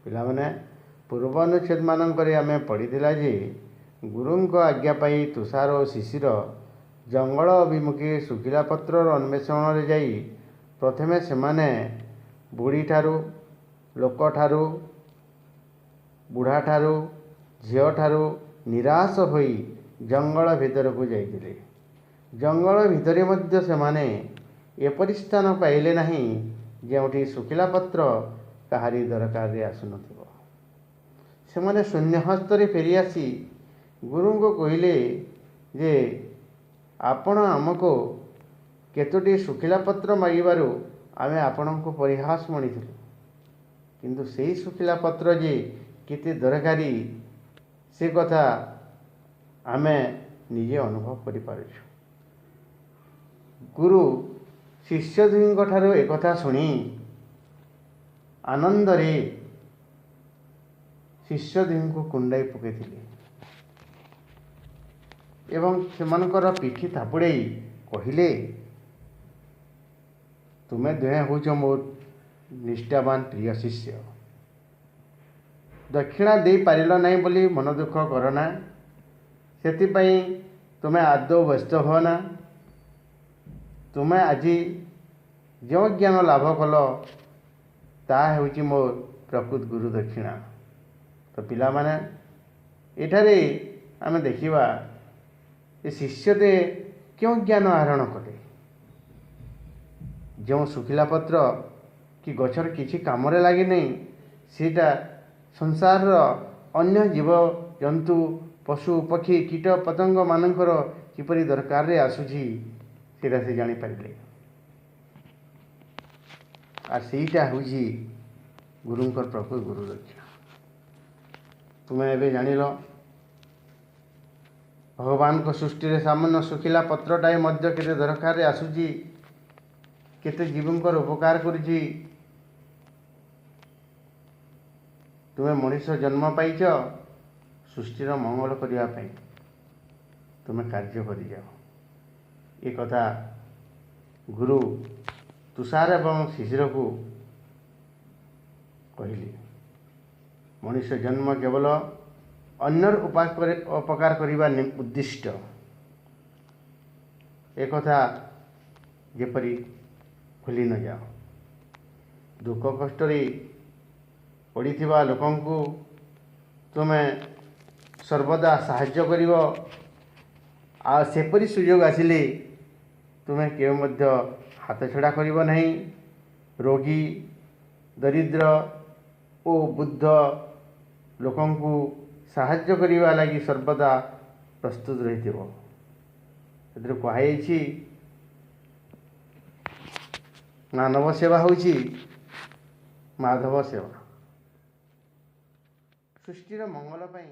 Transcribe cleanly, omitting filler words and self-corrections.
ପିଲାମାନେ, ପୂର୍ବ ଅନୁଚ୍ଛେଦମାନଙ୍କରେ ଆମେ ପଢ଼ିଥିଲା ଯେ ଗୁରୁଙ୍କ ଆଜ୍ଞା ପାଇ ତୁଷାର ଓ ଶିଶିର ଜଙ୍ଗଲ ଅଭିମୁଖେ ଶୁଖିଲା ପତ୍ରର ଅନ୍ୱେଷଣରେ ଯାଇ ପ୍ରଥମେ ସେମାନେ ବୁଢ଼ୀଠାରୁ, ଲୋକଠାରୁ, ବୁଢ଼ାଠାରୁ, ଝିଅଠାରୁ ନିରାଶ ହୋଇ ଜଙ୍ଗଲ ଭିତରକୁ ଯାଇଥିଲେ। ଜଙ୍ଗଲ ଭିତରେ ମଧ୍ୟ ସେମାନେ ଏପରି ସ୍ଥାନ ପାଇଲେ ନାହିଁ ଯେଉଁଠି ଶୁଖିଲା ପତ୍ର କାହାରି ଦରକାରରେ ଆସୁନଥିବ। ସେମାନେ ଶୂନ୍ୟ ହସ୍ତରେ ଫେରିଆସି ଗୁରୁଙ୍କୁ କହିଲେ ଯେ ଆପଣ ଆମକୁ କେତୋଟି ଶୁଖିଲା ପତ୍ର ମାଗିବାରୁ ଆମେ ଆପଣଙ୍କୁ ପରିହାସ ମଣିଥିଲୁ, କିନ୍ତୁ ସେଇ ଶୁଖିଲା ପତ୍ର ଯେ କେତେ ଦରକାରୀ ସେ କଥା ଆମେ ନିଜେ ଅନୁଭବ କରିପାରୁଛୁ। ଗୁରୁ ଶିଷ୍ୟ ଦୁହିଁଙ୍କ ଠାରୁ ଏକଥା ଶୁଣି ଆନନ୍ଦରେ ଶିଷ୍ୟ ଦୁହିଁଙ୍କୁ କୁଣ୍ଡାଇ ପକାଇଥିଲେ ଏବଂ ସେମାନଙ୍କର ପିଠି ଥାପୁଡ଼େଇ କହିଲେ, ତୁମେ ଦୁହେଁ ହେଉଛ ମୋ ନିଷ୍ଠାବାନ ପ୍ରିୟ ଶିଷ୍ୟ। ଦକ୍ଷିଣା ଦେଇପାରିଲ ନାହିଁ ବୋଲି ମନ ଦୁଃଖ କରନା, ସେଥିପାଇଁ ତୁମେ ଆଦୌ ବ୍ୟସ୍ତ ହୁଅ ନା। ତୁମେ ଆଜି ଯେଉଁ ଜ୍ଞାନ ଲାଭ କଲ ତାହା ହେଉଛି ମୋ ପ୍ରକୃତ ଗୁରୁ ଦକ୍ଷିଣା। ତ ପିଲାମାନେ, ଏଠାରେ ଆମେ ଦେଖିବା ଏ ଶିଷ୍ୟଟେ କେଉଁ ଜ୍ଞାନ ଆହରଣ କଲେ। ଯେଉଁ ଶୁଖିଲା ପତ୍ର କି ଗଛର କିଛି କାମରେ ଲାଗେନାହିଁ, ସେଇଟା ସଂସାରର ଅନ୍ୟ ଜୀବଜନ୍ତୁ, ପଶୁ ପକ୍ଷୀ, କୀଟ ପତଙ୍ଗମାନଙ୍କର କିପରି ଦରକାରରେ ଆସୁଛି ସେଇଟା ସେ ଜାଣିପାରିଲେ। ଆଉ ସେଇଟା ହେଉଛି ଗୁରୁଙ୍କର ପ୍ରକୃତ ଗୁରୁ ଦକ୍ଷିଣା। ତୁମେ ଏବେ ଜାଣିଲ ଭଗବାନଙ୍କ ସୃଷ୍ଟିରେ ସାମାନ୍ୟ ଶୁଖିଲା ପତ୍ରଟାଏ ମଧ୍ୟ କେତେ ଦରକାରରେ ଆସୁଛି, କେତେ ଜୀବଙ୍କର ଉପକାର କରୁଛି। ତୁମେ ମଣିଷ ଜନ୍ମ ପାଇଛ ସୃଷ୍ଟିର ମଙ୍ଗଳ କରିବା ପାଇଁ, ତୁମେ କାର୍ଯ୍ୟ କରିଯାଅ। ଏ କଥା ଗୁରୁ ତୁଷାର ଏବଂ ଶିଶିରକୁ କହିଲେ। ମଣିଷ ଜନ୍ମ କେବଳ ଅନ୍ୟର ଉପକାର କରିବା ଉଦ୍ଦିଷ୍ଟ, ଏକଥା ଯେପରି ଭୁଲି ନଯାଅ। ଦୁଃଖ କଷ୍ଟରେ ପଡ଼ିଥିବା ଲୋକଙ୍କୁ ତୁମେ ସର୍ବଦା ସାହାଯ୍ୟ କରିବ, ଆଉ ସେପରି ସୁଯୋଗ ଆସିଲେ ତୁମେ କେବେ ମଧ୍ୟ ହାତ ଛଡ଼ା କରିବ ନାହିଁ। ରୋଗୀ, ଦରିଦ୍ର ଓ ବୃଦ୍ଧ ଲୋକଙ୍କୁ ସାହାଯ୍ୟ କରିବା ଲାଗି ସର୍ବଦା ପ୍ରସ୍ତୁତ ରହିଥିବ। ସେଥିରେ କୁହାଯାଇଛି ମାନବ ସେବା ହେଉଛି ମାଧବ ସେବା। ସୃଷ୍ଟିର ମଙ୍ଗଳ ପାଇଁ